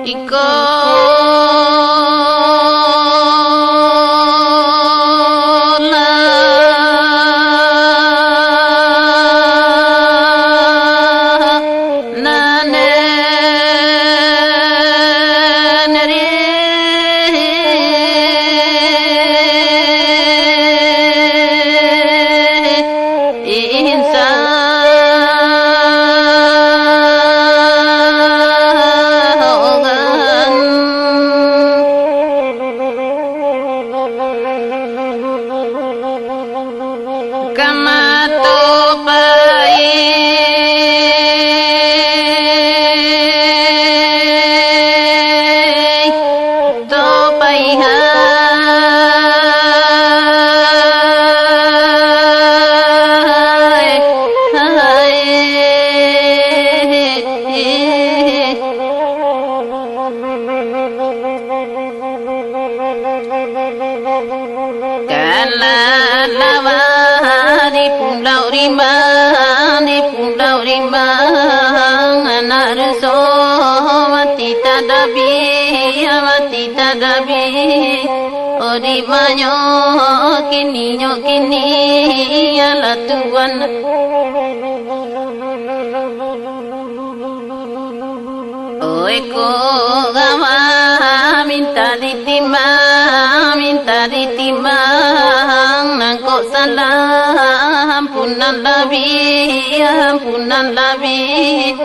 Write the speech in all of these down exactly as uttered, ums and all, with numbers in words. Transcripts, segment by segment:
Ikolah nan insan. Kama tu pai, tu pai hai, hai. Kala lawa di Pulau Rimbang, di Pulau Rimbang, anak ruso mati tadabi, mati tadabi. Odi manyo kini, nyo kini, alah tuan. Oi ko gawa minta ditimbang, minta ditimbang, nangkok salah, ampunan labiah, ampunan labiah.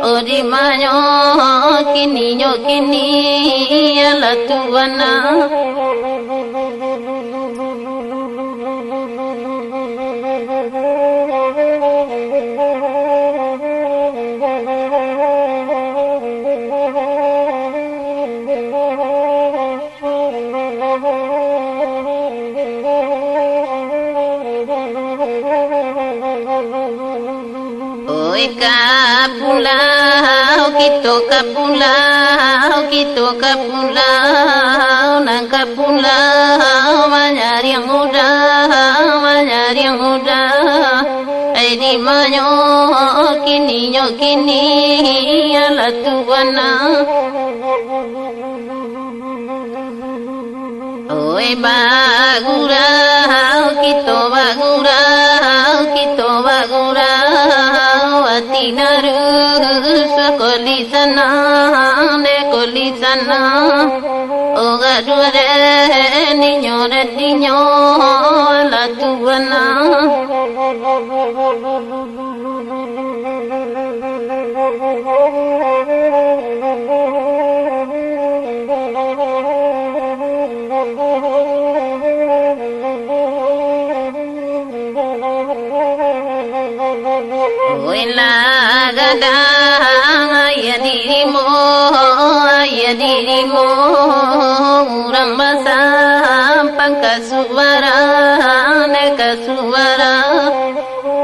Odi manyo kini, nyo kini, alah tuan. Oi, ka pulau, kito ka pulau, kito ka pulau, nan ka pulau manyariang udah, manyariang udah. Ai, di manyo kini, nyo kini, alah tuan. Oi, bagurau, kito bagurau, kito bagurau, ati naru, sakoli sana, de koli sana. Ogah duo de, ninyo de ninyo, alah tuan. Wela gadang, aia dirimu, aia dirimu, urang basampang kasuara, ne kasuara.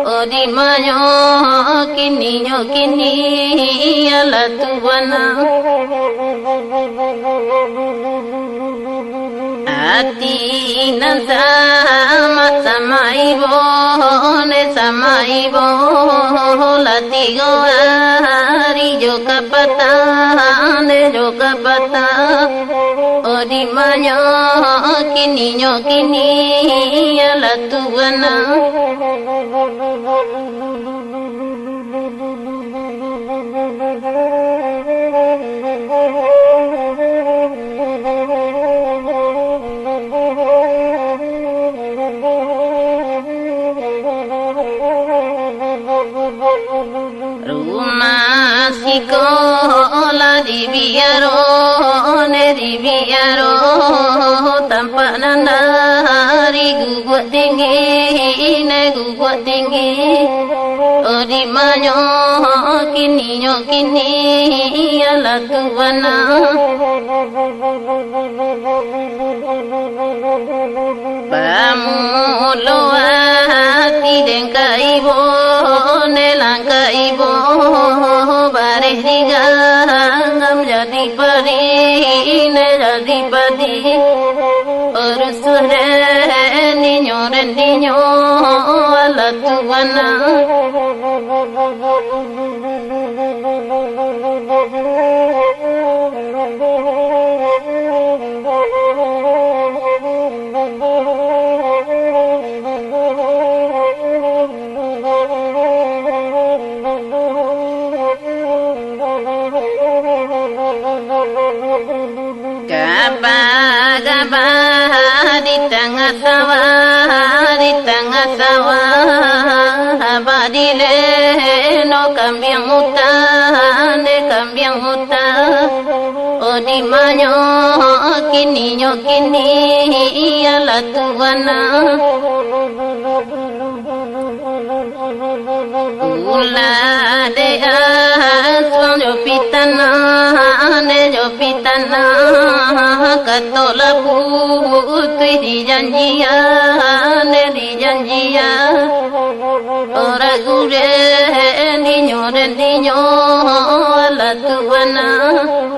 Oh, di manyo kini, nyo kini, alah tuan. Ati nan sama ibo, ne sama ibo, lah tigo ari jo kapatang, ne jo kapatang. Oh, di manyo kini, nyo kini, alah tuan. Rumah sikolah di Biaro, ne di Biaro, tampak nan dari guguak tinggi, ne guguak tinggi. Oh, di manyo kini, nyo kini, alah tuan. Pamulo ati den ka ibo, ne langkah ibo, bareh diganggam jadi padi, ne jadi padi. Rusuh den dinyo, den dinyo, alah tuan. No kambiang hutan, kambiang hutan. Oh, di manyo kininyo kini, alah Tuhan ah. Ulah dek asuang jo pitanah, dek jo pitanah, kato lah putuih dijanjian, dijanjian. Orang gureh dinyo, dinyo, alah Tuhan ah.